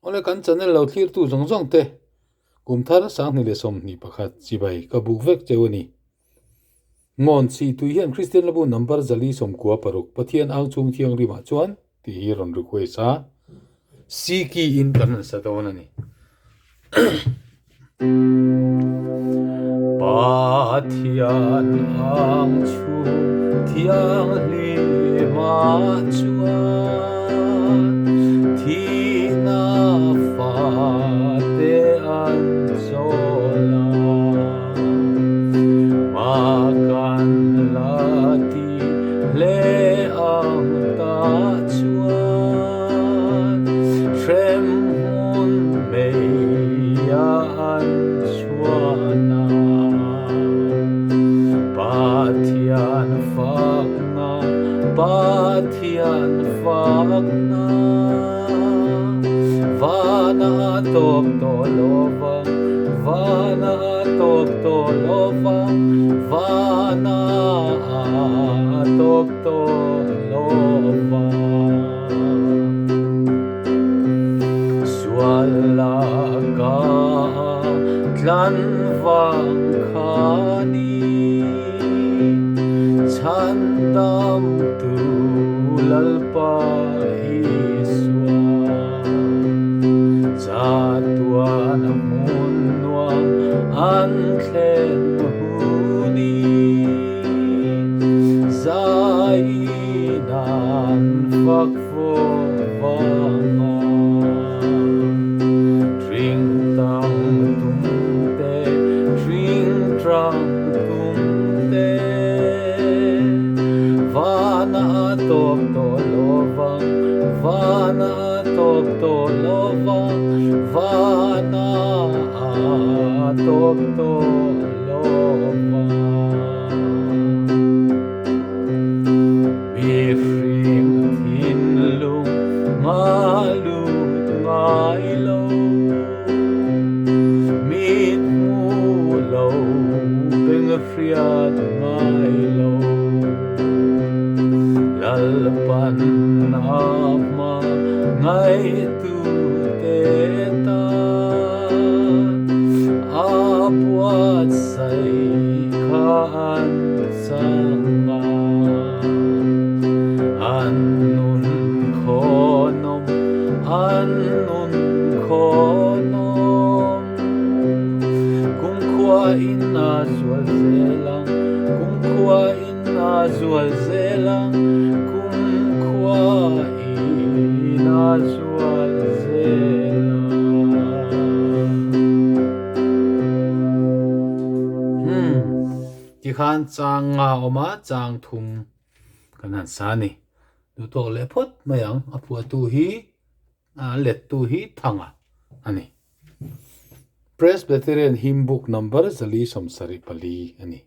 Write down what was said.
Awle kan channel lo thlirtu zawng zawng te kum thar 2021 chibai ka buk vek cheu a ni. Ngawn chhi tui hian Kristian Labu number 496 Pathian ang chhung thianghlimah chuan tih hi rawn request a, Siki in kan han sa dawn a ni. Pathian ang chhung thianghlimah chuan thihna fate an chawl a, mah kan la ti hle ang ta chuan hremhmun meia an chhuan a. Pathian fakna, Pathian fakna, Vana tawp tawh lova, Vana tawp tawh lova, Vana tawp tawh lova. Sual laka tlan vang khani chhandam tu Lalpa Isua chatuan hmun nuam an thlen huni zai nan fak fo vanga Ring tang tum te, ring tang tum te, Vana tawp tawh lovang, vana tawp tawh lovang, Vana tawp tawh lovang. Mihring thinlung nga lut ngai lo, mit hmu lo beng hriat ngai lo. Lalpan a hma ngaihtute tan a buatsaih kha an chang a. An nun khawnawm, an nun khawnawm, Kumkhua in a zual zel ang, kumkhua in a zual zel ang, Kumkhua in a zual zel ang. Hmm. Tikhan chang nga awm a, chang thum kan han sa a ni. Duhtawk leh phawt mai ang, a phuahtu hi, a lettu hi Thanga a ni. Presbyterian Hymn Book Number 474 a ni.